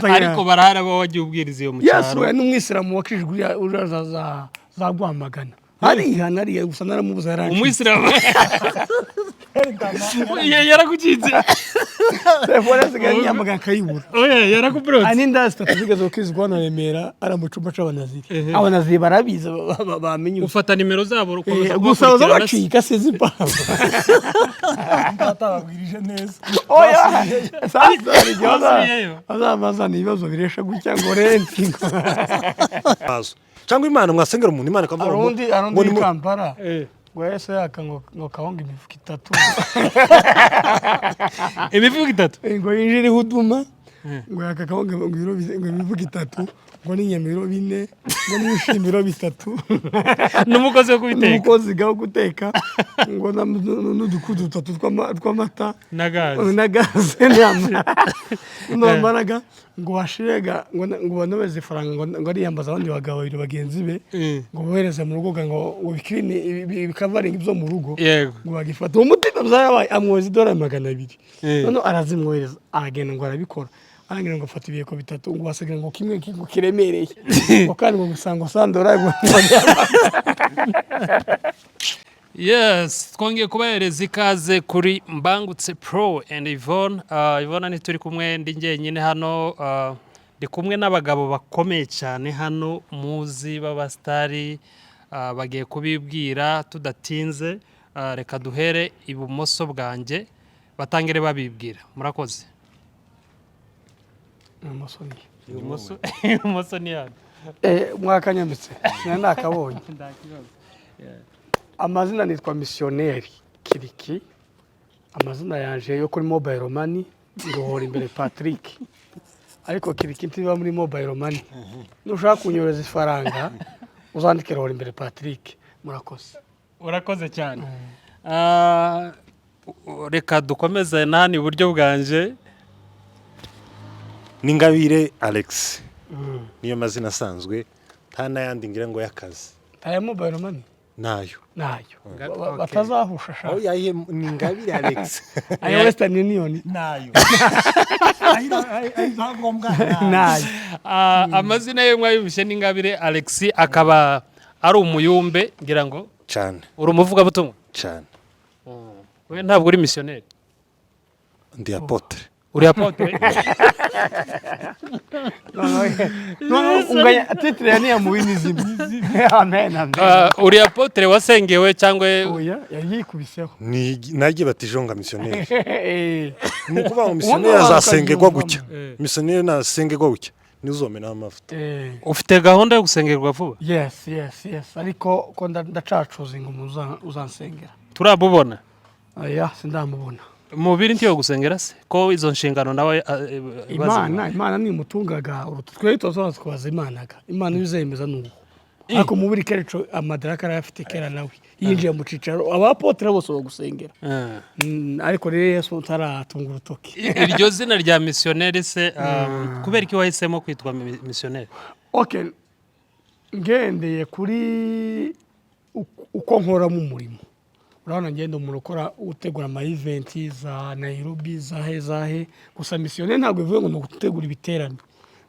Ariko barahari abo wagiye ubwiriza iyo mu Yesu cyaro? We n'umwisilamu wakijwe uriya za Rwamagana, arihana, ariya gusa naramubuze, yarancitse. Umuyisilamu yaragucitse? Telefone asigaye nyamagana akayibura. Oya, yarakuburotse. Hari n'indaya zitatu zigeze gukizwa hano Remera, ari mu cyumba c'Abanaziri. Abanaziri barabizi, bamenye. Ufata nimero zabo ukomeza Gusa baza kubakurikirana se? bacika, sinzi impamvu. Atababwirije neza. Oya, sasa hari igihe Basubiyeyo. Bazabazana ibibazo biresha gutya ngo renti. Bazo. Cyangwa Imana mwasengera umuntu, Imana ikavuga Hari ngo undi, hari ngo undi ni w'i Kampala ngo yahise yaka ngo kawunga imifuka itatu. Imifuka itatu? Ngo yinjire ihuduma, ngo yaka kawunga ngo ngo imifuka itatu, ngo n'inyama ibiro 4, ngo n'ibishimbo ibiro 3. N'umukozi wo kubiteka. N'umukozi wo guteka, ngo n'udukudu dutatu tw'amata. Na gaze. Na gaze. Namaraga ngo washirega ngo banobeze ifaranga, ngo ariyambaza abandi bagabo babiri bagenzi be ngo bohereze mu rugo, ngo bikirine ibikavaringi byo mu rugo. Ngo bagifata uwo mutima byarabaye, amwohereza idolari 200. Noneho arazimwohereza, aragenda ngo arabikora, arangira ngo afata ibiyeko bitatu, ngo basigaye ngo kimwe ngo kiremereye, ngo kandi ngo gusa ngo sandora ngo. Yes, twongeye kubahereza ikaze kuri Mbangutse Pro and Yvonne. Yvonne, ntituri kumwe, ndi njyenyine hano. Ndi kumwe n'abagabo bakomeye cyane hano muzi b'abasitari. Bagiye kubibwira tudatinze. Reka duhere ibumoso bwanjye batangire babibwira. Murakoze. Ibumoso ni Ibumoso ni hano. Mwakanyambitse nari nakabonye. Amazina nitwa Misiyoneri Kiriki, amazina yanje yo kuri mobile money ngo imbere Patrick, ariko Kiriki ntibiba muri mobile money. Nushaka kunyohereza ifaranga uzandike rohora imbere Patrick. Murakoze. Urakoze cyane. Reka dukomeze nani iburyo bwanje. N'Ingabire Alex niyo mazina asanzwe, nta n'ayandi ngira ngo y'akazi. Aya mobile money? Nayo. Nayo. Batazahusha sha. Aho yayihe ni Ingabire Alex. Aya Western Union? Nayo, ibyangombwa. Nayo. Amazina ye mwayumvise ni Ingabire Alex, akaba ari umuyumbe ngira ngo. Cyane. Uri umuvugabutumwa? Cyane. We ntabwo uri misiyoneri? Ndi apôtre. Uri apôtre. Noneho unganya titre ya niya muwini zimwe. Amen, amen. Uri apôtre wasengewe cyangwa? Oya, yayikubiseho. Ni nagiye batijonga misiyoneri. Ni ukuvuga ngo Ubundi misiyoneri abantu azasengerwa ukabyumvamo. gutya, misiyoneri nasengerwa gutya nizomenaho amavuta. Ufite gahunda yo gusengerwa vuba? Yes, ariko ko ndacacuza ngo umuntu uzansengera. Turabubona? Oya, sindamubona. Mubiri ntiyo gusengera se ko izo nshingano nawe Imana nimutungaga urutu twe tuzaza twaza Imanaga, Imana ibizemeza nuko, ariko mubiri kereco amadaraka arayafite kera, nawe yinjiye mu cicaro abapotere bose bagusengera. Ariko rero Yesu ntaratunga urutoki. Iryo zina rya misiyoneri se, kubera iki wahisemo kwitwa misiyoneri? Okay, ngendeye kuri uko nkoramo umurimo, urabona ngenda umuntu ukora utegura ama event za Nairobi, zahe zahe. Gusa misiyoneri ntabwo bivuze ngo ni ugutegura ibiterane.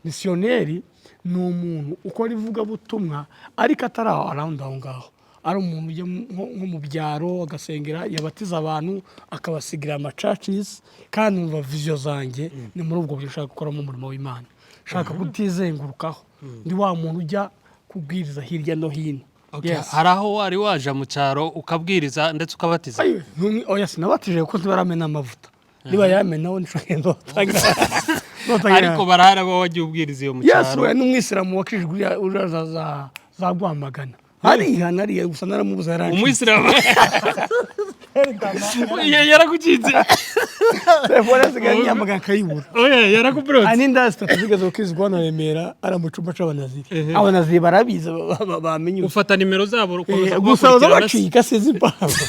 Misiyoneri ni umuntu ukora ivugabutumwa ariko atari aho around aho ngaho, ari umuntu ujya nko mu byaro agasengera, yabatiza abantu, akabasigira ama churches. Kandi numva vision zanjye ni muri ubwo buryo nshaka gukoramo umurimo w'Imana, nshaka kutizengurukaho, ndi wa muntu ujya kubwiriza hirya no hino. Yes. Hari aho wari waja mu cyaro ukabwiriza ndetse ukabatiza? Ayo, oya, sinabatije kuko ntibaramena amavuta. Niba yamenaho nshobora. Ariko barahari abo wagiye ubwiriza iyo mu Yesu cyaro? We n'umwisilamu wakijwe uriya za Rwamagana, arihana, ariya gusa naramubuze, yarancitse. Umuyisilamu yaragucitse? Telefone asigaye nyamagana akayibura. Oya, yarakuburotse. Hari n'indaya zitatu zigeze gukizwa hano Remera, ari mu cyumba c'Abanaziri. Abanaziri barabizi, bamenye. Ufata nimero zabo ukomeza Gusa baza kubakurikirana se? bacika, sinzi impamvu.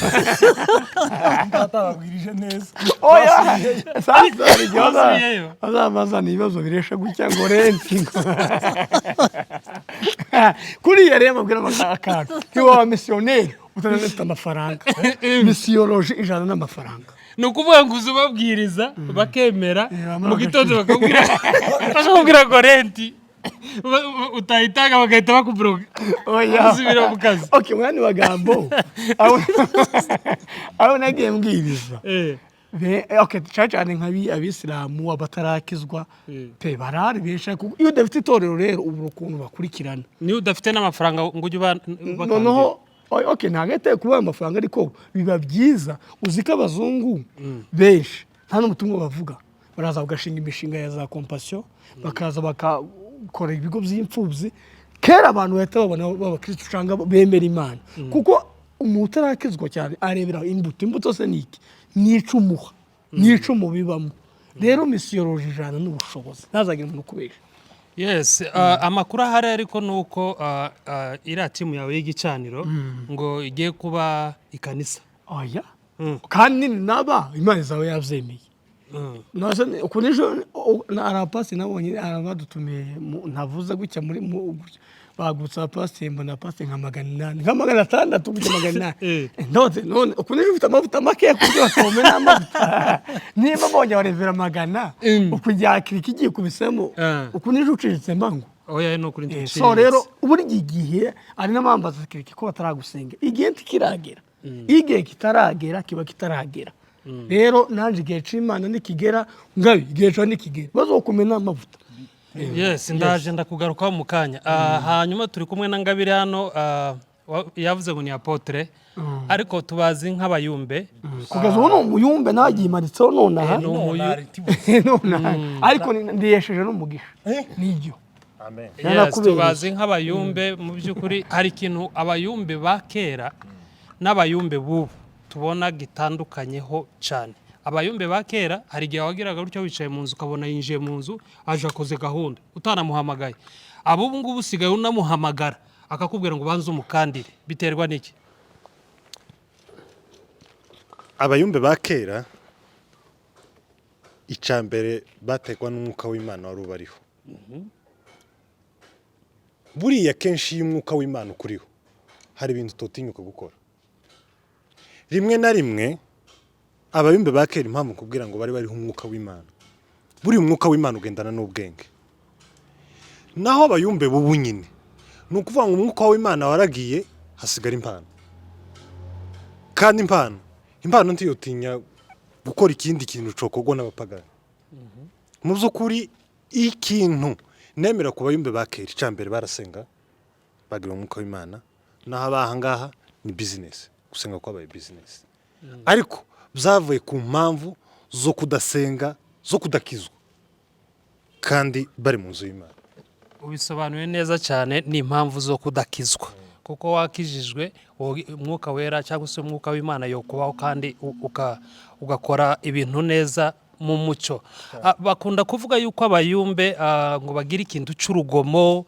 Atababwirije neza. Oya, sasa hari igihe Basubiyeyo. bazabazana ibibazo biresha gutya ngo renti. Kuriya rero babwira akantu ntiwaba misiyoneri. Utanafite amafaranga, missiologie ijana n'amafaranga. Ni ukuvuga ngo uza ubabwiriza bakemera, bamara mu gitondo bakakubwira ngo rent utayitanga, bagahita bakuburoga, Oya. usubira mu kazi. Okay, mu yandi magambo, aho nagiye mbwiriza, okay, cyane cyane nk'abi abisilamu, abatarakizwa pe, barahari benshi. Ariko iyo udafite itorero rero ubura ukuntu bakurikirana. Niba udafite n'amafaranga ngo ujye ubakandira. Noneho okay, ntabwo yataye kubaha amafaranga, ariko biba byiza. Uzi ko abazungu benshi nta n'ubutumwa bavuga, baraza bagashinga imishinga ya za Compassion, bakaza bakakora ibigo by'imfubyi. Kera abantu bahita babona b'abakirisitu cyangwa bemera Imana, kuko umuntu utarakizwa cyane arebera imbuto. Imbuto se ni iki? Ni icumuha, ni icumu bibamo. Rero missiologie ijana n'ubushobozi, ntazagire umuntu ukubesha. Yes, amakuru ahari ariko ni uko iriya timu yawe y'igicaniro ngo igiye kuba ikanisa. Oya, kandi naba Imana zawe yabyemeye. Nase uku nijoro hari abapasiteri nabonye, hari abadutumiye ntavuze gutya muri gutya. Bagutse abapasiteri, mbona abapasiteri nka 800, nka 600 gutya, 800. None none uku nijoro ufite amavuta makeya kuburyo batomena amavuta, niba mbonye abarevera 100, ukuryakira ikigiye kubisemo. Uku nijoro uciriritse mbangu. Oya, ni ukuri. So rero burya igihe ari n'amambaza kiriki ko bataragusenga, igihe ntikiragera. Iyo igihe kitaragera kiba kitaragera. Rero nanjye igihe c'Imana nikigera, ngabi igihe cyawe nikigera bazokumena amavuta. Yes, ndaje ndakugarukaho mu kanya. Hanyuma turi kumwe na Ngabire hano, yavuze ngo ni apôtre, ariko tubazi nk'abayumbe. Kugeza ubu ni umuyumbe, nawe agiyimanitseho nonaha. Ni Nonaha, ariko ndiyesheje n'umugisha nibyo. Amen. Yes, Narakubereye. tubazi nk'abayumbe. Mu by'ukuri hari ikintu abayumbe ba kera n'abayumbe b'ubu tubona gitandukanyeho cyane. Abayumbe ba kera hari igihe wagiraga gutyo wicaye mu nzu, ukabona yinjiye mu nzu, aje akoze gahunda utanamuhamagaye. Ab'ubu ngubu usigaye unamuhamagara akakubwira ngo ubanze umukandire. Biterwa n'iki? Abayumbe ba kera, icya mbere bategwa n'umwuka w'Imana wari ubariho. Buriya kenshi iyo umwuka w'Imana ukuriho, hari ibintu utotinyuka gukora. Rimwe na rimwe abayumbe ba kera, impamvu nkubwira ngo bari bariho umwuka w'Imana, buriya umwuka w'Imana ugendana n'ubwenge. Naho abayumbe bubu nyine ni ukuvuga ngo umwuka w'Imana waragiye, hasigara impano. Kandi impano ntiyotinya gukora ikindi kintu cokorwa n'abapagani. Mu by'ukuri ikintu nemera ku bayumbe ba kera, icya mbere barasenga, bagira umwuka w'Imana. Naho abaha ngaha ni business, gusenga kwabaye business, ariko byavuye ku mpamvu zo kudasenga, zo kudakizwa kandi bari mu nzu y'Imana. Ubisobanuye neza cyane, ni impamvu zo kudakizwa, kuko wakijijwe umwuka wera cyangwa se umwuka w'Imana yo kubaho, kandi ugakora ibintu neza mu mucyo. Bakunda kuvuga yuko abayumbe ngo bagira ikintu cy'urugomo,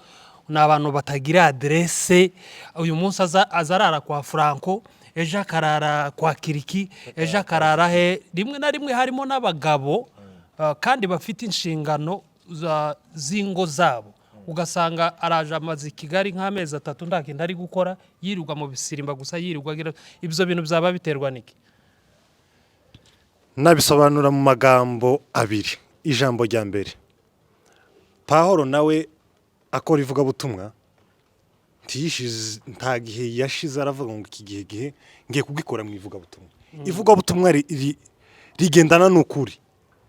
ni abantu batagira aderese. Uyu munsi aza arara kwa Franco, ejo akarara kwa Kiriki, ejo akarara he. Rimwe na rimwe harimo n'abagabo kandi bafite inshingano z'ingo zabo, ugasanga araje amaze i Kigali nk'amezi 3 nta kintu ari gukora, yirirwa mu bisirimba gusa, yirirwa agira. Ibyo bintu byaba biterwa n'iki? Nabisobanura mu magambo abiri. Ijambo rya mbere, Pahoro nawe akora ivugabutumwa, ntiyishize, nta gihe yashize aravuga ngo iki gihe ngiye kugikora mu ivugabutumwa. Ivugabutumwa rigendana n'ukuri.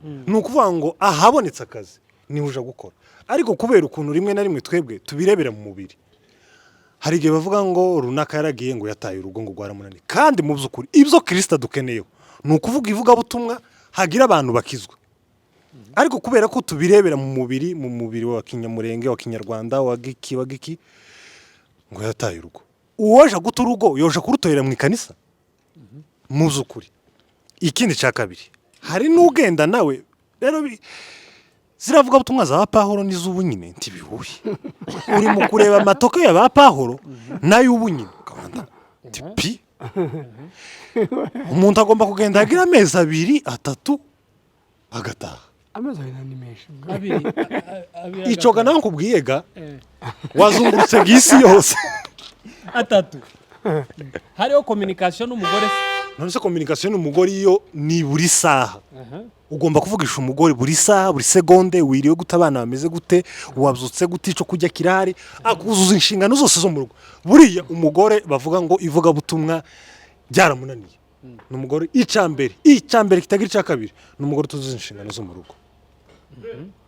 Ni ukuvuga ngo ahabonetse akazi niho uja gukora. Ariko kubera ukuntu rimwe na rimwe twebwe tubirebera mu mubiri, hari igihe bavuga ngo runaka yaragiye, ngo yataye urugo, ngo rwaramunaniye. Kandi mu by'ukuri ibyo Kirisita dukeneyeho ni ukuvuga ivugabutumwa, hagira abantu bakizwa. Ariko kubera ko tubirebera mu mubiri wa kinyamurenge, wa kinyarwanda, wa giki wa giki, ngo yataye urugo. Uwoje guta urugo yoje kurutorera mu ikanisa? Mu by'ukuri ikindi cya kabiri, hari n'ugenda nawe rero ziravuga butumwa za Pahoro n'iz'ubu nyine ntibihuye. Uri mu kureba amatoke ya ba Pahoro n'ay'ubu nyine, ukabona pi umuntu agomba kugenda agira amezi 2, 3 agataha. Amezi 2 ni menshi. Abiri. Icoga nawe nkubwiye ga wazungurutse isi yose. 3. Hariho communication n'umugore se? None se communication n'umugore iyo ni buri saha? Ugomba kuvugisha umugore buri saha, buri segonde. Wiriwe gute? Abana bameze gute? Wabyutse gute? Icyo kurya kirahari? Akuzuza inshingano zose zo mu rugo. Buriya umugore bavuga ngo ivugabutumwa byaramunaniye ni umugore, icya mbere kitagira icya kabiri, ni umugore utuzuza inshingano zo mu rugo.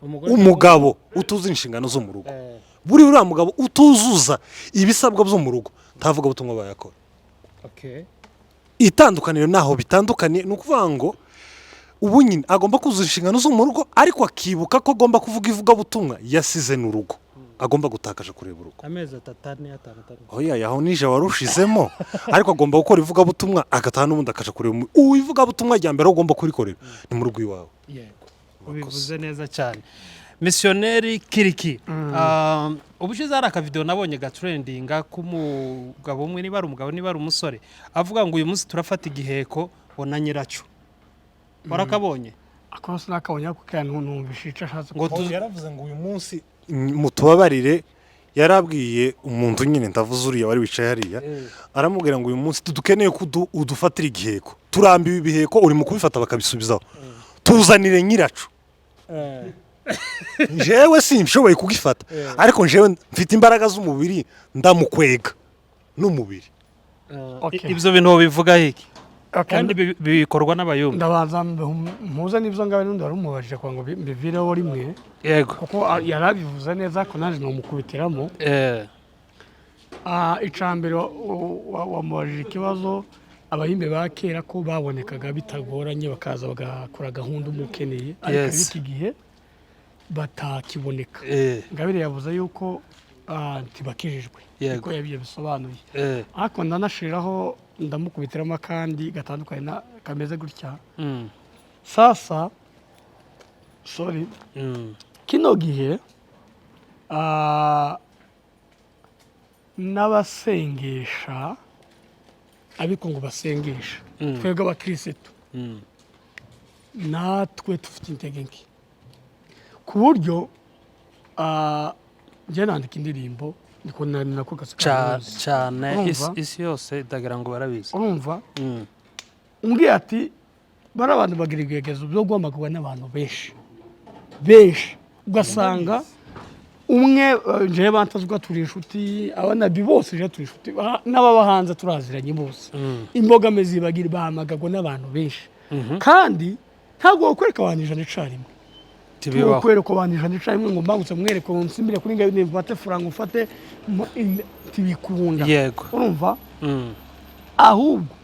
Umugore? Umugabo utuzuza inshingano zo mu rugo. Buriya uriya mugabo utuzuza ibisabwa byo mu rugo, ntavugabutumwa bayakora. Itandukaniro naho bitandukaniye ni ukuvuga ngo ubu nyine agomba kuzuza inshingano zo mu rugo, ariko akibuka ko agomba kuvuga ivugabutumwa yasize n'urugo, agomba gutakaje kureba urugo. Amezi 3, 4, 5, 6. Oya, yaho nije warushizemo, ariko agomba gukora ivugabutumwa, agataha n'ubundi akaja kureba ubu ivugabutumwa rya mbere aho ugomba kurikorera ni mu rugo iwawe. Yego, ubivuze neza cyane, misiyoneri Kiriki. Ubushize hari akavidewo nabonye gatrendinga k'umugabo umwe, niba ari umugabo, niba ari umusore, avuga ngo uyu munsi turafata igiheko ngo na nyiracyo. Warakabonye? Ako sinakabonye, ariko kaya numvise icyo ashatse. Ngo Yaravuze ngo uyu munsi mutubabarire. Yarabwiye umuntu nyine, ndavuze uriya wari wicaye hariya, aramubwira ngo uyu munsi dukeneye ko udufatira igiheko, turambiwe ibiheko, uri mu kubifata bakabisubizaho, tuzanire nyiraco. Njyewe sinshoboye kugifata, ariko njyewe mfite imbaraga z'umubiri, ndamukwega n'umubiri. Ibyo bintu bivuga iki? Okay, kandi bikorwa n'abayumva. Ndabanza mpuze n'ibyo ngabe n'undi wari umubajije kugira ngo mbivireho rimwe, kuko yarabivuze neza, ariko naje numukubitiramo. Icambere wamubajije ikibazo, abayimbe ba kera ko babonekaga bitagoranye, bakaza bagakora gahunda umukeneye, ariko iki gihe batakiboneka. Ngabire yavuze yuko ntibakijijwe, niko yabisobanuye, ariko ndanashiraho ndamukubitiramo akandi gatandukanye kameze gutya. Sasa, sorry, kino gihe n'abasengesha, ariko ngo basengesha, twebwe abakirisitu natwe dufite intege nke, ku buryo njye nandika indirimbo niko nako kazi Cyane. Urumva? Isi yose itagira ngo barabizi. Urumva, umbwiye ati bari abantu bagira ibigeragezo byo guhamagarwa n'abantu benshi benshi, ugasanga umwe njyewe bantazwa turi inshuti, abanabi bose njyewe turi inshuti, n'ababa hanze turaziranye bose. Imbogamizi bagira, bahamagarwa n'abantu benshi, kandi ntabwo wakwereka abantu 100 icarimwe. Tibibaho. Kwereka abantu 100 icarimwe ngo mbangutse mwereke, ngo nsimbire kuri ngabe mfate faranga mfate ntibikunda. Urumva, ahubwo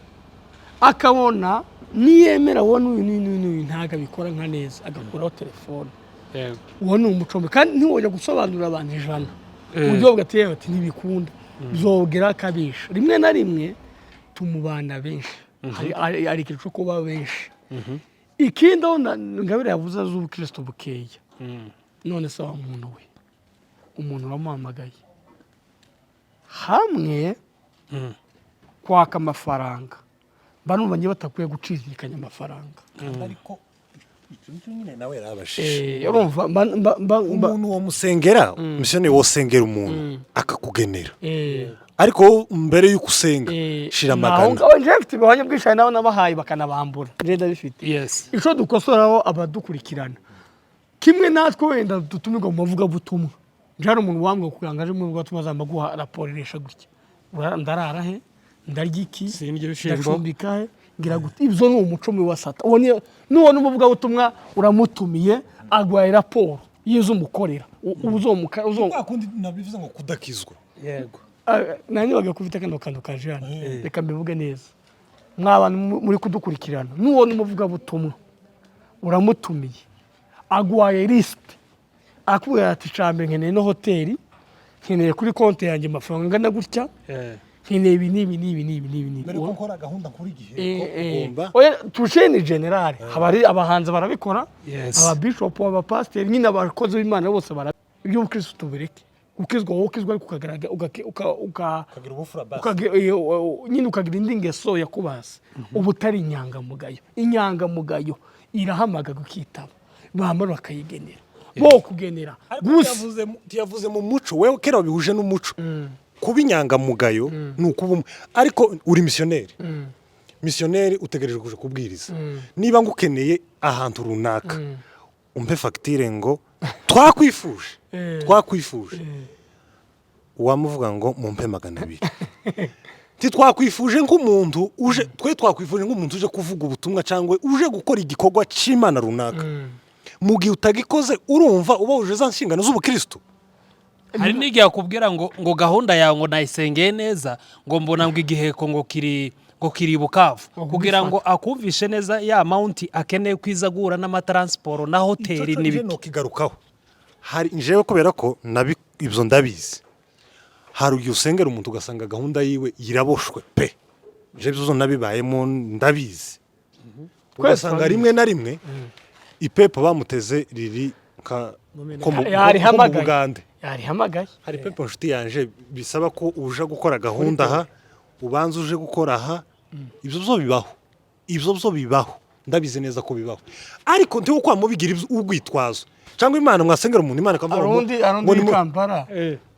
akabona niyemera wowe n'uyu n'uyu n'uyu n'uyu, ntabwo abikora nka neza, agakuraho telefone. Uwo ni umuco mubi, kandi ntiwojya gusobanurira abantu 100 uburyo bwateye bati ntibikunda, byogera akabisha. Rimwe na rimwe tumubana benshi, hari ikintu cyo kuba benshi. Ikindi aho Ngabire yavuze z'ubukristo bukeya. None se wa muntu we, umuntu uramuhamagaye hamwe kwaka amafaranga, mba numva njye batakwiye gucizikanya amafaranga. Ariko icyo ngicyo nyine nawe yarabashije. Urumva, mba Umuntu wo musengera, misiyoni, wosengera umuntu akakugenera, ariko wowe mbere y'uko usenga shira naho amagana. ngaho njyewe mfite ubuhamya bwinshi, hari n'abo nabahaye bakanabambura, njyewe ndabifite. Icyo dukosoraho abadukurikirana, kimwe natwe wenda dutumirwa mu mavugabutumwa, nje hari umuntu wambwiye kugira ngo aje mu ivugabutumwa azamba guha raporo iresha gutya. Ndarara he? Ndarya iki? Sindya ibishyimbo. Ndacumbika he? Ngira gute? Ibyo ni umuco mubi wa sata. Uwo nubona umuvugabutumwa uramutumiye, aguhaye raporo y'izo umukorera, Kwa kundi nabivuze ngo kudakizwa. Nani bagakubita kano kantu kaje hano, reka mbivuge neza. Mwa bantu muri kudukurikirana, nubona umuvugabutumwa uramutumiye, aguhaye lisite, akubwira ati cambere nkeneye no hoteli, nkeneye kuri konti yanjye amafaranga angana gutya, nkeneye ibi n'ibi n'ibi n'ibi n'ibi n'ibi. Mbere ko nkora gahunda nkuru igihe Eh, ugomba oya, touche ni général, haba ari abahanzi barabikora, ababishopu, abapasiteri, nyine abakozi b'Imana bose bara iby'ubukristo tubireke. Ukizwa wowe ukizwa, ariko ukagaragara ukagira ubufura basi. Nyine ukagira indi ngeso yakubase, uba utari inyangamugayo. Inyangamugayo irahamagaga ukitaba, bamara bakayigenera bo kugenera Ariko gusa. ntiyavuze mu muco wewe kera wabihuje n'umuco. Kuba inyangamugayo ni ukuba umwe, ariko uri misiyoneri. Misiyoneri utegereje kuja kubwiriza. Niba ngukeneye ahantu runaka, umpe fagitire ngo twakwifuje, twakwifuje, wamuvuga ngo mumpe 200. Ntitwakwifuje nk'umuntu uje, twe twakwifuje nk'umuntu uje kuvuga ubutumwa cyangwa uje gukora igikorwa cy'Imana runaka. Mu gihe utagikoze, urumva uba wujuje za nshingano z'ubukristo. Hari n'igihe akubwira ngo gahunda yawe ngo nayisengeye neza, ngo mbona ngo igiheko ngo kiri i Bukavu, kugira ngo akumvishe neza ya amount akeneye kwiza guhura n'amatransport na hoteli Icyo n'ibiki. Kigarukaho hari njyewe, kubera ko ibyo ndabizi. Hari igihe usengera umuntu ugasanga gahunda yiwe iraboshwe pe. Njyewe ibyo nabibayemo, ndabizi. Ugasanga turabizi. Rimwe na rimwe ipepo bamuteze riri nko mu Yarihamagaye. Bugande. Yarihamagaye. Hari pepo, inshuti yanje, bisaba ko uja gukora gahunda aha, ubanza uje gukora aha. Ibyo byo bibaho, ibyo byo bibaho, ndabizi neza ko bibaho, ariko ntiwo kwa mubigira urwitwazo cyangwa Imana mwasengera umuntu, Imana ikavuga ngo Arundi arundi ngo w'i Kampala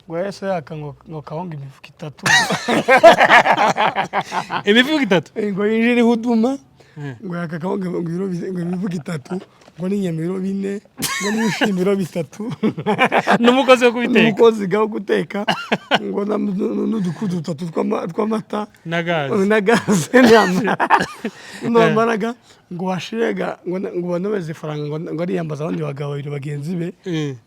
ngo yahise yaka ngo kawunga imifuka itatu. Imifuka itatu? Ngo yinjire ihuduma, ngo yaka kawunga ngo ngo imifuka itatu, ngo n'inyama ibiro 4, ngo n'ibishimbo ibiro 3. N'umukozi wo kubiteka. N'umukozi wo guteka, ngo n'udukudu dutatu tw'amata. Na gaze. Na gaze. Namaraga ngo bashirega ngo banobeze ifaranga, ngo ariyambaza abandi bagabo babiri bagenzi be,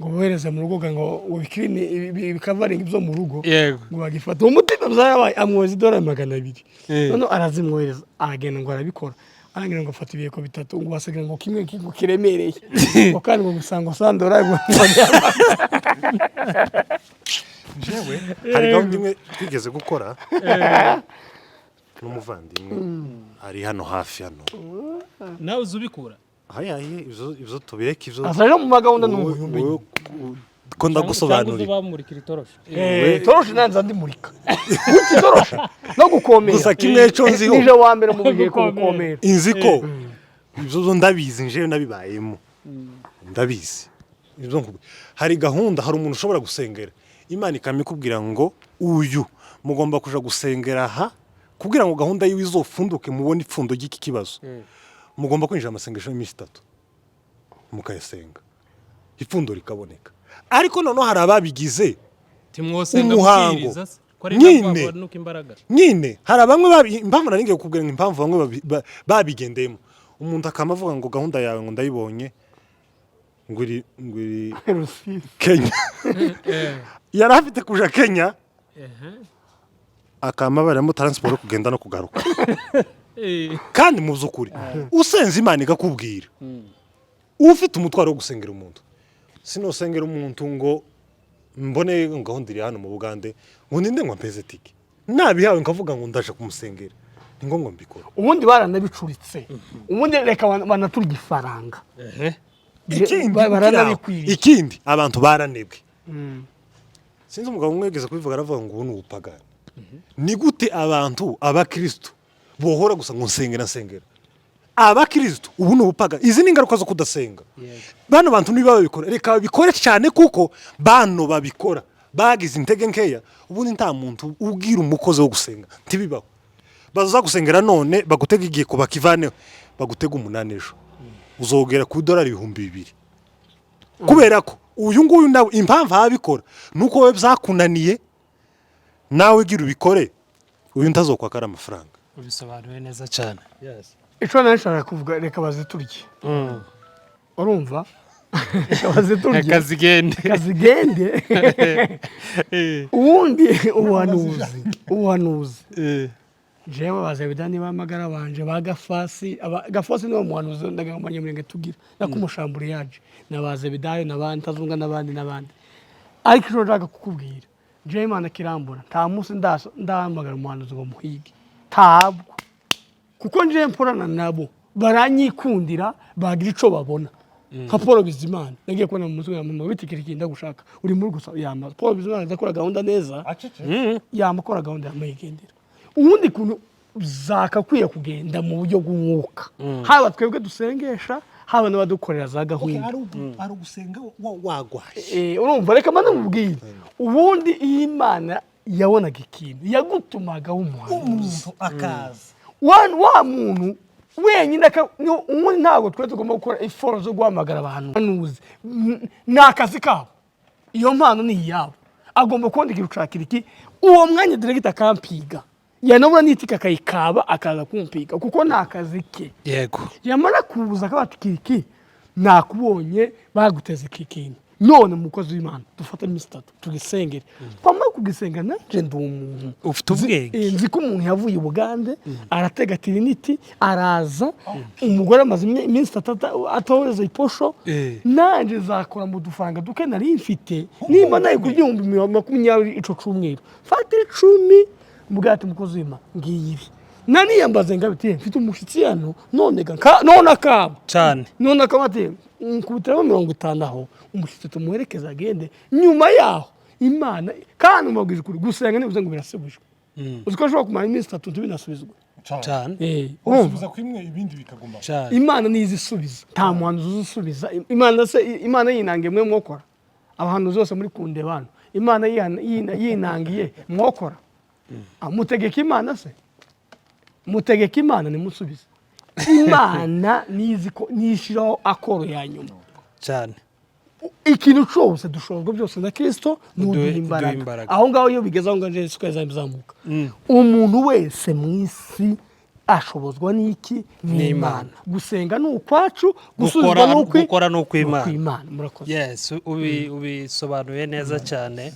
ngo bohereze mu rugo, ngo bikirini bikavaringa ibyo mu rugo. Ngo bagifata umutima byarabaye, amwohereza idolari 200. Noneho arazimwohereza, aragenda ngo arabikora, arangira ngo afata ibiheko bitatu, ngo basigaye ngo kimwe ngo kiremereye, ngo kandi ngo gusa ngo sandora ngo. Jewe hari gahunda imwe twigeze gukora n'umuvandimwe ari hano hafi hano. Nawe uzi ubikura. Ahayaye, ibyo tubireke ibyo. Aza rero mu magahunda ni Wowe- umuhumbi. Wowe- ko ndagusobanurira. Bamurikira itoroshi. Toroshe nanze ndimurika uti toroshe no gukomera. Gusa kimwe cyo nziho, nije wa mbere mu bihe gukomera. Inzi ko ibyo zo ndabizi, njewe nabibayemo, ndabizi ibyo hari gahunda, hari umuntu ushobora gusengera, Imana ikamikubwira ngo uyu mugomba kuja gusengera aha kugira ngo gahunda yiwe izofunduke, mubone ipfundo ry'iki kibazo. Mugomba kwinjira amasengesho y'iminsi 3, mukayasenga, ipfundo rikaboneka. Ariko noneho hari ababigize Timwosenga umuhango. Mukiriza se ko ari Nyine. nabwo nuko imbaraga. Nyine hari bamwe impamvu nari ngiye kukubwira ngo impamvu bamwe babigendeyemo, umuntu akaba avuga ngo gahunda yawe ngo ndayibonye, ngo iri Rusizi. Kenya, yari afite kuja Kenya, akaba barimo transport yo kugenda no kugaruka. Kandi mu by'ukuri usenze Imana ikakubwira, ufite umutwaro wo gusengera umuntu, sinosengera umuntu ngo mbone ngo gahunda iri hano mu Bugande, ngo ninde ngo mpeze tike, nabihawe nkavuga ngo ndaje kumusengera, ni ngombwa mbikora. Ubundi baranabicuritse, ubundi reka banaturya ifaranga. Ikindi Baranabikwiriye. Ikindi abantu baranebwe. Sinzi, umugabo umwe yigeze kubivuga, aravuga ngo ubu ni ubupagani. Ni gute abantu abakristo bohora gusa ngo nsengera, nsengera abakristo? Ubu ni ubupagani, izi ni ingaruka zo kudasenga. Bano bantu niba babikora, reka babikore cyane, kuko bano babikora bagize intege nkeya. Ubundi nta muntu ubwira umukozi wo gusenga, ntibibaho. Baza gusengera none bagutega igihe kubakivaneho, bagutega 8 ejo, uzogera ku idolari 2000, kubera ko uyu nguyu nawe impamvu abikora ni uko wowe byakunaniye. Nawe gira ubikore, uyu ntazokwaka ari amafaranga. Ubisobanuye neza cyane. Icyo nari nshaka kuvuga, reka baziturye, urumva, reka baziturye. Kazigende. Kazigende. Ubundi ubuhanuzi, jewe bazabida niba amagara banje ba Gafasi, Gafasi niwe muhanuzi ndagabanyamurenge tugira nakumushamburi yaje na ba Zebedayo na ba Ntazunga n'abandi n'abandi. Ariko icyo nshaka kukubwira, jewe Imana kirambura, nta munsi ndahamagara umuhanuzi ngo muhige, ntabwo, kuko njewe mporana nabo, baranyikundira, bagira ico babona. Nka Paul Bizimana, nagiye kubona mu mutwe yamama bitikira ikintu ndagushaka uri muri gusa yama. Paul Bizimana adakora gahunda neza, yamakora gahunda yamayigendera. Ubundi kuntu zakakwiye kugenda mu buryo bw'umwuka, haba twebwe dusengesha, haba n'abadukorera za gahunda. Ari ugusenga wagwaye. Urumva, reka mbanze mubwire, ubundi iyo Imana Yabonaga ikintu yagutumaga w'umuhanuzi. Umuntu akaza. Wa muntu wenyine ubundi ntabwo twe tugomba gukora effort zo guhamagara abantu. Hanuzi ni akazi kabo, iyo mpano ni iyabo. Agomba kubona ikintu ushakira iki uwo mwanya, directeur akampiga, yanabura n'itike akayikaba, akaza kumpiga kuko ni akazi ke. Yamara kuza akaba ati: "Kiki, nakubonye baguteze iki kintu, none umukozi w'Imana, dufate iminsi 3 tugisengere." Twamara kugisenga, nanjye ndi umuntu ufite ubwenge. Nzi ko umuntu yavuye i Bugande, aratega Trinity, araza, umugore amaze iminsi 3 atohereza iposho. Nanjye nzakora mu dufaranga duke nari mfite, nimba nayo ku 20,000 ico cumweru, fata 10, mbwira ati: "Mukozi w'Imana, ngiyi ibi." Naniyambaze ngabiti: "Mfite umushyitsi hano none ga none akaba none akaba ati nkubitiramo 50 aho, umushyitsi tumuherekeze agende." Nyuma yaho Imana kandi mubabwije ukuri, gusenga ntibivuze ngo birasubijwe. Uzi ko ashobora kumara iminsi 3 ntibinasubizwe? Cyane. Urumva? Usubiza kwimwe, ibindi bikaguma. Cyane. Imana niyo isubiza, nta muhanuzi uzusubiza. Imana se, Imana yinangiye mwe mwokora? Abahanuzi bose muri kundeba hano, Imana yinangiye mwokora? Mutegeka Imana se? Mutegeka Imana nimusubize? Imana nizi ko nishyiraho akoro ya nyuma. Cyane. Ikintu cyose dushobozwa byose na Kirisito Uduhe nuduha imbaraga. imbaraga. Aho ngaho iyo bigeze aho ngaho, Yesu izamuka. Umuntu wese mu isi ashobozwa n'iki? N'Imana. Gusenga ni ukwacu, gusubizwa ni ukwi Gukora ni ukw'Imana. Ukw'Imana. Murakoze. Yes, ubisobanuye neza cyane.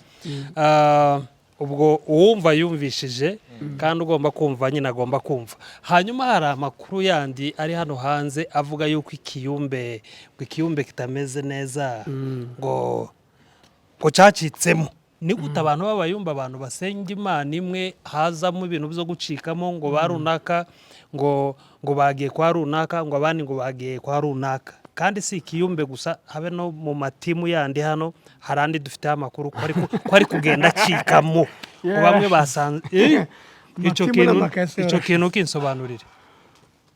Ubwo uwumva yumvishije, kandi ugomba kumva nyine agomba kumva. Hanyuma hari amakuru yandi ari hano hanze avuga yuko ikiyumbe, ngo ikiyumbe kitameze neza, ngo cyacitsemo. Ni gute abantu b'abayumba, abantu basenga Imana imwe, hazamo ibintu byo gucikamo, ngo ba runaka ngo bagiye kwa runaka, ngo abandi ngo bagiye kwa runaka? Kandi si ikiyumbe gusa, habe no mu matimu yandi hano hari andi dufiteho amakuru ko ari kugenda acikamo, ngo bamwe basanze icyo Amatimu kintu. n'amakesi. Icyo kintu kinsobanurire.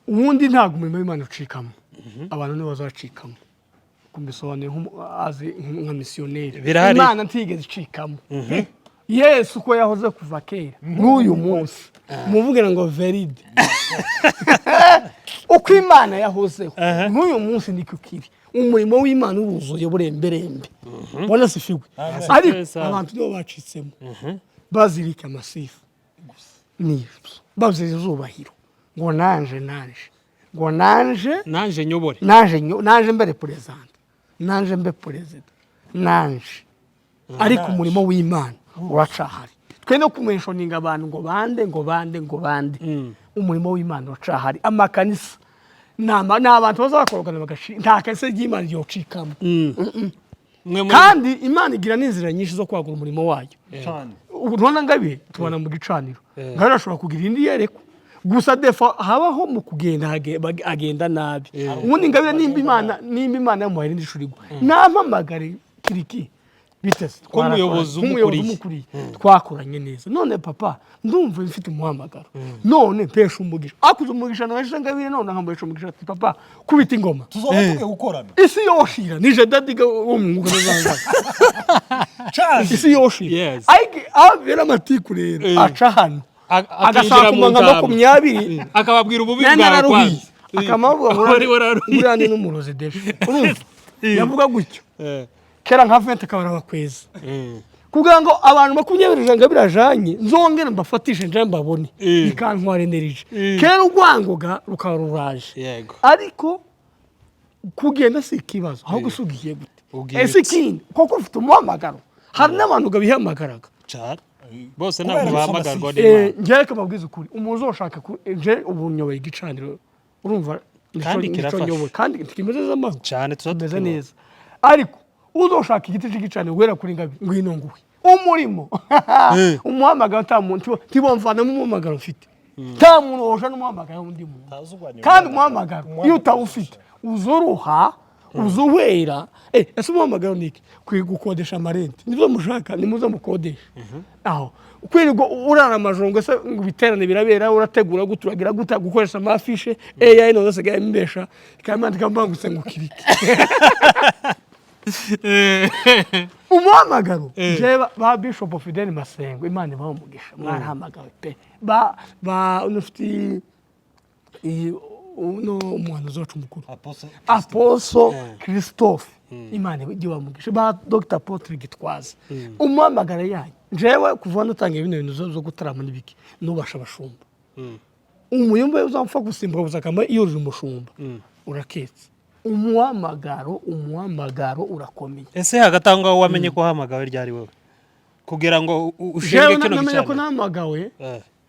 Ubundi ntabwo umurimo w'Imana ucikamo, abantu nibo bazacikamo. Kumbisobanuye azi nka misiyoneri. Birahari. Imana ntigeze icikamo. Yesu uko yahoze kuva kera n'uyu munsi, muvugira ngo veride, uko Imana yahozeho n'uyu munsi niko kiri. Umurimo w'Imana uruzuye buremberembe. Mbona sifigwe, ariko Sana. abantu nibo bacitsemo, bazirika amasifu nibyo, bazira izubahiro, ngo nanje, nanje, ngo nanje. Nanje nyobore. Nanje nanje mbere perezida, nanje mbe perezida, nanje. Ariko umurimo w'Imana uracahari. Twe no kumentioninga abantu ngo bande, ngo bande, ngo bande, umurimo w'Imana uracahari. Amakanisa ni abantu bazakorogana nta kanisa ry'Imana ryocikamo. Mwe muri Kandi Imana igira n'inzira nyinshi zo kwagura umurimo wayo. Cyane. Ubu nubona Ngabihe tubona mu gicaniro, Ngabihe ashobora kugira indi yerekwa gusa defa habaho mu kugenda agenda nabi. Ubundi Ngabire nimba Imana yamuhaye irindi shuri igwa, nampamagare: "Kiriki, biteze?" Nk'umuyobozi. Nk'umuyobozi. Umukuriye. Umukuriye, twakoranye neza. "None papa, ndumva mfite umuhamagaro, none mpesha umugisha." Akuze umugisha nawe Ngabire, none nkamuhesha umugisha ati: "Papa, kubita ingoma." Tuzoba tugiye gukorana. Isi yoshira nije dadiga wo mu mwuga n'uzangaye. Cyane. Isi yoshira. Ariko aho bibera amatiku rero, aca hano akinjira agashaka mu nka ntama. 20. Akababwira ububi Nari bwawe. nararuhiye. Kwanza Akamavuga ngo wari wararuhiye. Uriya ni n'umurozi desha, urumva yavuga gutyo. Kera nka 20 akaba arabakweza kugira ngo abantu 20 ijana birajanye, nzongere mbafatishe nje mbabone, bikantwara energy. Kera urwangoga rukaba ruraje. Ariko kugenda si ikibazo, ahubwo si ugiye gute? Ugiye Ese ute? ikindi koko ufite umuhamagaro? Hari n'abantu gabihamagaraga. Cyane, bose Kubera ntabwo gusoma bahamagarwa si- n'Imana. Njyewe reka mbabwize ukuri, umuntu uzoshaka nje ubu nyoboye igicaniro, urumva Kandi nico kirafasha. nyoboye, kandi kimeze neza amahoro. Cyane, tuba Kimeze tukibona. neza. Ariko uzoshaka igiti cy'igicaniro guhera kuri Ngabi, ngwino nguhe umurimo, umuhamagaro. Nta muntu ntibamvanamo umuhamagaro mfite, nta muntu wosha n'umuhamagaro w'undi muntu. Ntazi urwanya. Kandi umuhamagaro iyo utawufite uzuruha, uzuhera. Ese umuhamagaro ni iki? Kwiga gukodesha amarenti nibyo mushaka, nimuze mukodesha aho kwirirwa urara amajoro ngo ese ngo ibiterane birabera, urategura gute, uragira gute, gukoresha amafishe AI none asigaye mbesha ikamandika mbangutse ngo kirike. Umuhamagaro, jewe ba Bishop Fidel Masengo, Imana ibahe umugisha, mwarahamagawe pe. Ba unufite uno umuhanuzi wacu mukuru, Apostle. Apostle Christophe, Imana ijye umugisha, ba Dr Apotre Gitwaza, umuhamagaro yanyu. Jewe kuva natangiye bino bintu zo gutarama n'ibiki, nubasha abashumba. Umuyumba uzamfa gusimbuka gusa akama iyo uri umushumba uraketse. Umuhamagaro urakomeye. Ese hagati aho ngaho wamenye ko wahamagawe ryari wowe, kugira ngo ushinge Jewe kino namenye ko gicaniro? nahamagawe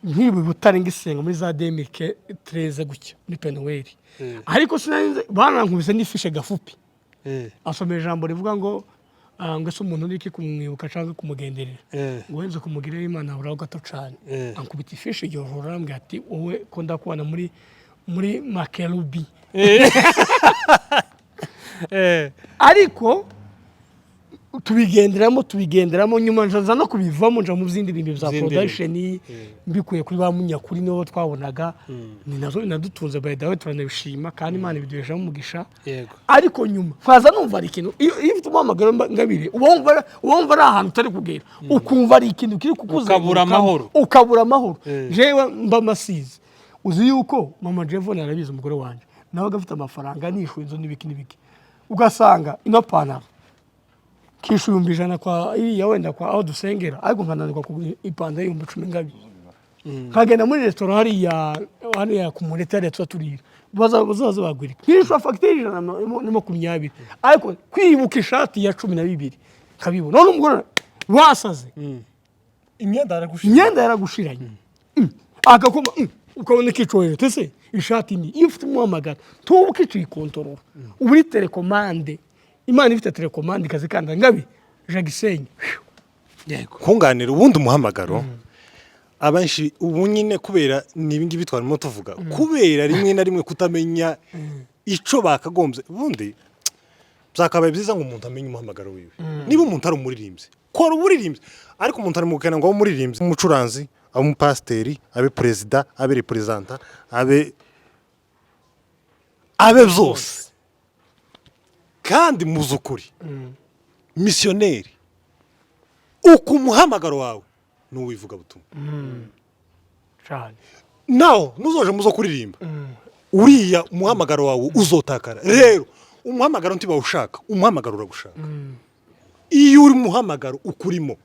nkiba i Butare ngisenga muri za 2013 gutya muri Penuweli, ariko sinari banankubise n'ifishe gafupi. Asoma ijambo rivuga ngo ngo ese umuntu uri iki kumwibuka cyangwa kumugenderera, ngo wenze kumugirira Imana haburaho gato cyane. Ankubita ifishi iryo joro, arambwira ati: "Wowe ko ndakubona muri makerubi." Ariko tubigenderamo, nyuma nza no kubivamo, nja mu zindi bintu bya Zindi production, mbikuye kuri ba Munyakuri, nibo twabonaga, ni nazo binadutunze. By the way, turanabishima kandi Imana ibiduhesha umugisha. Ariko nyuma nkaza numva ari ikintu, iyo ufite umuhamagaro ngabire, uba wumva ari ahantu utari kugera, ukumva ari ikintu kiri kukuzenguruka. Ukabura amahoro. Ukabura amahoro. Jewe mba masize, uzi yuko mama Jevone arabizi, umugore wanjye nawe agafite amafaranga, nishyuye inzu n'ibiki n'ibiki, ugasanga ino pantaro kishyura 100,000 kwa iriya wenda kwa aho dusengera, ariko nkananirwa kugura ipantaro y'10,000 ngabire, nkagenda muri resitora hariya ku Murete, hariya tuba turira, bazaza bagwira, nkishyura fagitire 120, ariko kwibuka ishati ya 12 nkabibona. None umugore wasaze. Imyenda yaragushije. Imyenda yaragushiranye. Agakoma ukabona ikicohero tese ishati ni iyo ufite umuhamagaro tuba ukikontorora, uba uri télécommande. Imana ifite télécommande ikazikanda ngabi jagisenyi. Kunganira ubundi umuhamagaro, abenshi ubu nyine kubera ni ibingibi twarimo tuvuga, kubera rimwe na rimwe kutamenya ico bakagombye. Ubundi byakabaye byiza ngo umuntu amenye umuhamagaro wiwe. Niba umuntu ari umuririmbyi, kora uburirimbyi, ariko umuntu ari mu gukena ngo abe umuririmbyi, umucuranzi, abe umupasiteri, abe perezida, abe reperezanta, abe byose. Kandi muzi ukuri misiyoneri, uko umuhamagaro wawe ni uw'ivugabutumwa. Cyane. Naho nuzoje muzo kuririmba, uriya umuhamagaro wawe uzotakara. Rero umuhamagaro ntibawushaka, umuhamagaro uragushaka. Iyo uri muhamagaro ukurimo,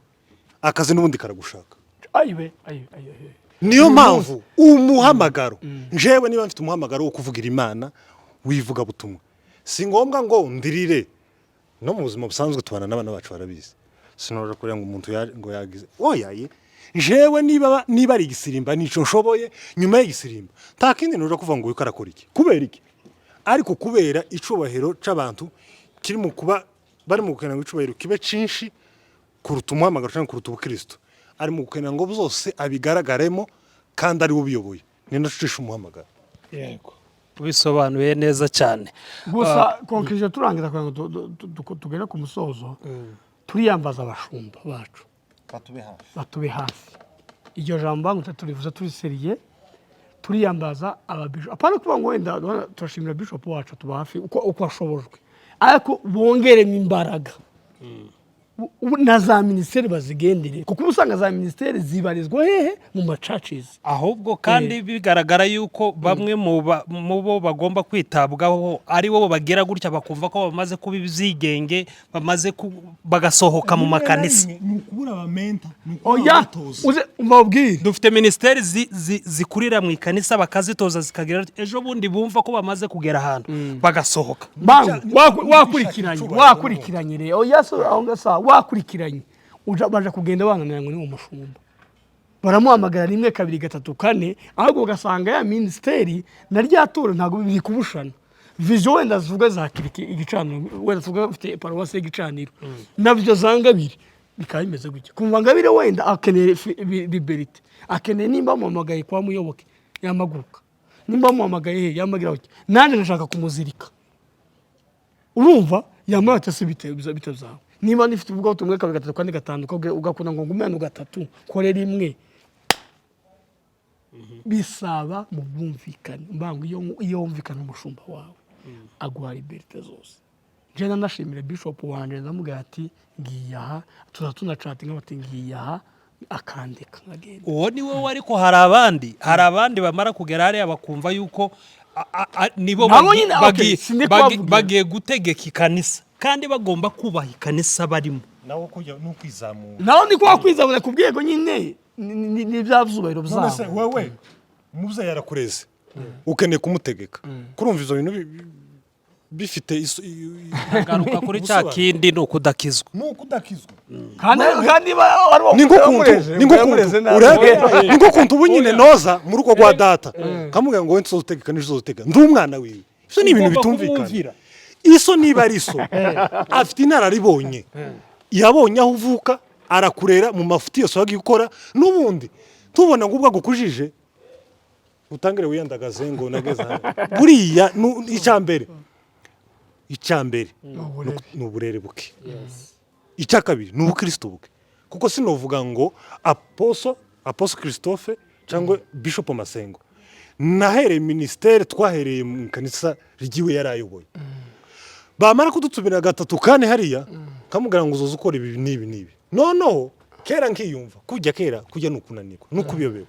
akazi n'ubundi karagushaka. Ayiwe, ayiwe, ayiwe! Niyo mpamvu umuhamagaro, njewe niba mfite umuhamagaro wo kuvugira Imana w'ivugabutumwa, si ngombwa ngo ndirire. No mu buzima busanzwe tubana n'abana bacu barabizi, sinora kureba ngo umuntu ngo yagize oyaye. Njewe niba ari igisirimba, nico nshoboye. Nyuma y'igisirimba nta kindi nura kuvuga ngo uyu arakora iki, kubera iki. Ariko kubera icubahiro c'abantu kiri mu kuba bari mu gukenera ngo icubahiro kibe cinshi kuruta umuhamagaro cyangwa kuruta ubukristo, ari mu gukenera ngo byose abigaragaremo kandi ari we ubiyoboye, ni naco cisha umuhamagaro. Yego, ubisobanuye neza cyane. Gusa conclusion, turangiza kugira ngo tugere ku musozo, turiyambaza abashumba bacu. Batube hafi. Batube hafi. Iryo jambo bangutse turivuze turi sérieux. Turiyambaza ababishopu, apana kuvuga ngo wenda turashimira bishop wacu tuba hafi uko ashobojwe, ariko bongeremo imbaraga. Na za minisiteri bazigendere, kuko uba usanga za minisiteri zibarizwa hehe? Mu ma churches. Ahubwo kandi bigaragara yuko bamwe mu bo bagomba kwitabwaho ari bo bagira gutya bakumva ko bamaze kuba ibyigenge, bamaze bagasohoka mu makanisa. Ni ukubura aba mentor, ni ukubura Oya. abatoza. Uze mbabwire. Dufite minisiteri zikurira mu ikanisa, bakazitoza zikagira ejo bundi bumva ko bamaze kugera ahantu bagasohoka. Bangu wakurikiranye. Icubahiro. Wakurikiranye rero, oya, so aho ngasa wakurikiranye, uja baje kugenda bananira ngo ni umushumba, baramuhamagara rimwe, kabiri, gatatu, kane, ahubwo ugasanga ya minisiteri na rya toro ntabwo biri kubushana. Vision wenda zivuga za kiriki igicaniro, wenda tuvuga bafite paruwasi y'igicaniro, nabyo za Ngabire bikaba bimeze gutya. Kumva Ngabire wenda akeneye liberté, akeneye nimba bamuhamagaye kwa Muyoboke yamaguruka, nimba bamuhamagaye he yamagira gutya, nanjye ngashaka kumuzirika. Urumva yamara ati: "Ese bite byawe? Niba nifite ubwo tumwe, kabiri, gatatu, kane, gatanu, ugakunda ngo ngume hano gatatu, kore rimwe." Bisaba mu bwumvikane. Mbanga iyo wumvikana umushumba wawe, aguha liberté zose. Nje nanashimire bishop wanje, ndamubwira ati ngiye aha, tuza tunacatinga, bati ngiye aha, akandika nkagenda. Uwo ni wowe, ariko hari abandi bamara kugera hariya bakumva yuko nibo Nabo nyine, okay, sindi kubavugira. bagiye gutegeka ikanisa kandi bagomba kubaha ikanisa barimo. Nawe kujya ni ukwizamura. Naho ni kwa kwizabura ku bwego nyine, ni bya byubahiro None se byabo. wewe umubyeyi yarakureze, ukeneye kumutegeka? Kurumva izo bintu bifite Garuka kuri cya ubusobanuro. kindi, ni ukudakizwa. Ni ukudakizwa. Kandi Ni nko kuntu urebe, ni nko kuntu ubu nyine noza mu rugo rwa data kamubwira ngo wowe ntuzotegeka n'izozotega, ndi umwana wiwe. Ibyo ni ibintu Ugomba bitumvikana. kumwumvira. Iso niba ari so, afite inararibonye, yabonye aho uvuka, arakurera mu mafuti yose wagiye ukora, n'ubundi tubona ngo ubwo agukujije utangire wiyandagaze ngo nageze hano. Buriya icya mbere ni uburere buke, icya kabiri ni ubukristo buke, kuko sinovuga ngo apostle Christophe cyangwa Bishop Masengo nahereye ministère, twahereye mu kanisa ry'iwe yari ayoboye, bamara kudutumira gatatu kane hariya, kamubwira ngo uzoze ukora ibi n'ibi n'ibi. Noneho kera nkiyumva kujya kera kujya ni ukunanirwa ni ukubiyoberwa.